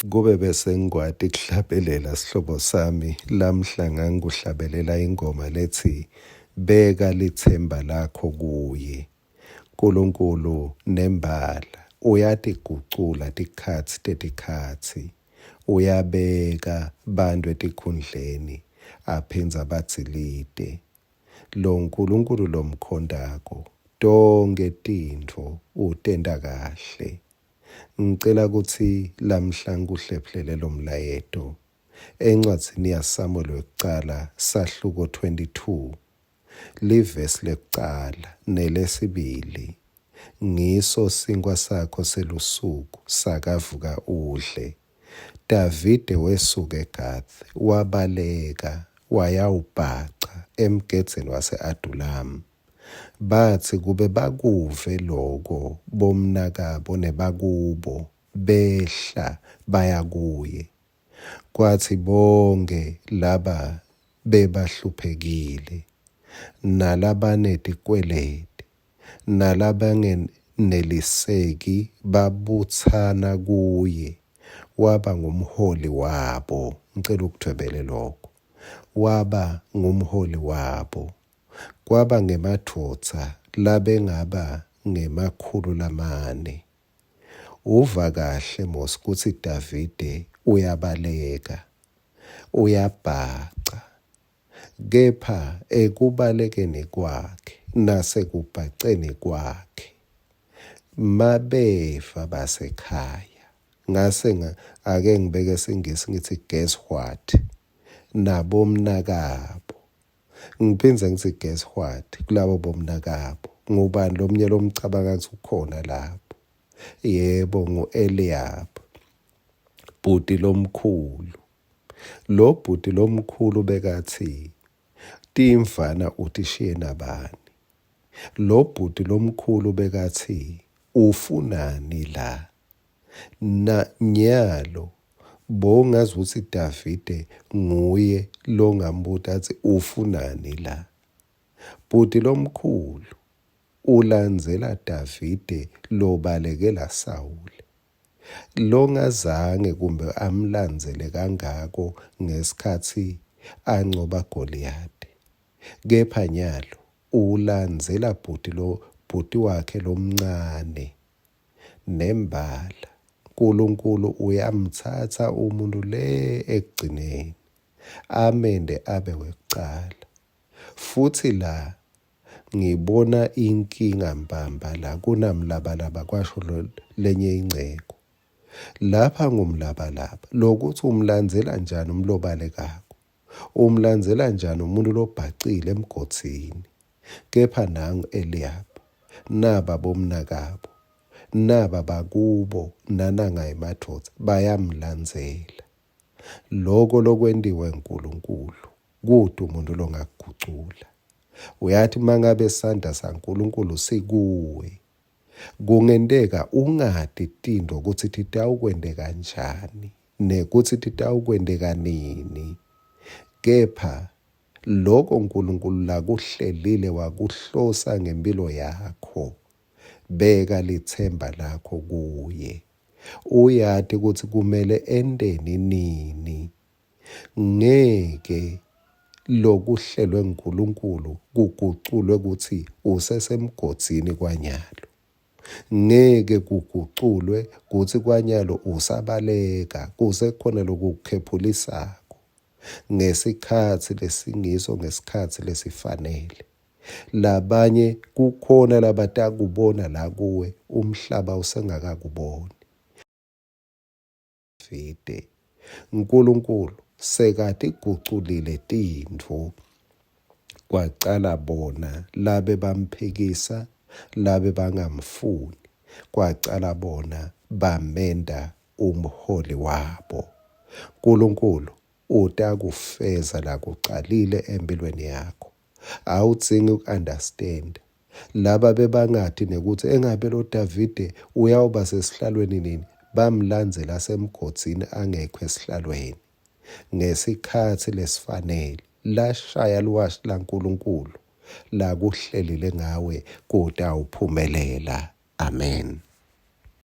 Kube besengikwati kuhlabelela sihlobo sami lamhla ngangikuhlabelela ingoma letsi beka litsemba lakho kuye. Nkulunkulu nembala uyatigucula tikhatsi tetikhatsi. Uyabeka bantfu etikhundleni aphindze abadzilite. LoNkulunkulu lomkhontako tonkhe tintfo utenta kahle. Ngicela kutsi lamhla ngikuhlephulele lomlayeto encwadzini yaSamuel wekucala sahluko 22 livesi lekucala nelesibili ngiso sinkwa sakho selusuku sakavuka udle Davide wesuka eGathi wabaleka wayawubhaca emgedzeni wase-Adulamu. Batsi kube bakuve loko bomnakabo nebakubo, behla baya kuye. Kwatsi bonkhe laba bebahluphekile, nalabanetikweleti, nalabangeneliseki babutsana kuye, waba ngumholi wabo. Ngicela ukudvwebele loko. Waba ngumholi wabo. Kwaba ngemadvodza labengaba ngemakhulu lamane. Uva kahle mosi kutsi Davide uyabaleka, uyabhaca. Kepha ekubalekeni kwakhe nasekubhaceni kwakhe, mabeva basekhaya. Ngase ake ngibeke siNgisi ngitsi guess what? Nabomnakabo Ngiphindze ngitsi guess what kulabo bomnakabo ngubani lomnye lomcabanga kutsi ukhona lapho yebo ngu-Eliab bhuti lomkhulu lo bhuti lomkhulu bekathi timvana utishiye nabani lo bhuti lomkhulu bekathi ufunani la Na nyalo bowungazi kutsi Davide nguye longambuta atsi ufunani la. Bhuti lomkhulu ulandzela Davide lobalekela Sawule, longazange kumbe amlandzele kangako ngesikhatsi ancoba Goliyadi. Kepha nyalo ulandzela bhuti lo bhuti wakhe lomncane. Nembala, Nkulunkulu uyamtsatsa umuntu le ekugcineni, amende abe wekucala. Futsi la ngibona inkinga mbamba la kunamlabalaba kwasho lenye inceku. Lapha ngumlabalaba lokuthi umlandzela njani umlobalekako. Umlandzela njani umuntu lobhacile emgodzini? Kepha nangu Eliyabu, naba bomnakabo, naba bakubo nananga emadvodza bayamlandzela. Loko lokwentiwe nguNkulunkulu kute umuntu longakugucula. Uyati mangabe sandla saNkulunkulu sikuwe, Kungenteka ungati tintfo kutsi titawukwenteka njani nekutsi titawukwenteka nini, kepha loko Nkulunkulu lakuhlelile wakuhlosa ngemphilo yakho, beka litsemba lakho kuye. Uyati kutsi kumele enteni nini. Ngeke lokuhlelwe nguNkulunkulu kuguculwe kutsi usesemgodzini kwanyalo. Ngeke kuguculwe kutsi kwanyalo usabaleka, kusekhona lokukukhephulisako ngesikhatsi lesingiso, ngesikhatsi lesifanele. Labanye kukhona labatakubona la kuwe, umhlaba usengakakuboni. Davide. Nkulunkulu sekatiguculile tintfo. Kwacala bona labebamphikisa, labebangamfuni, kwacala bona bamenta umholi wabo. Nkulunkulu utakufeza lakucalile empilweni yakho. Awudzingi uku-understand. Laba bebangati nekutsi engabe lo Davide uyawuba sesihlalweni nini, bamlandzela asemgodzini angekho esihlalweni. Ngesikhatsi lesifanele, lashaya liwashi laNkulunkulu lakuhlelile ngawe kutawuphumelela. Amen.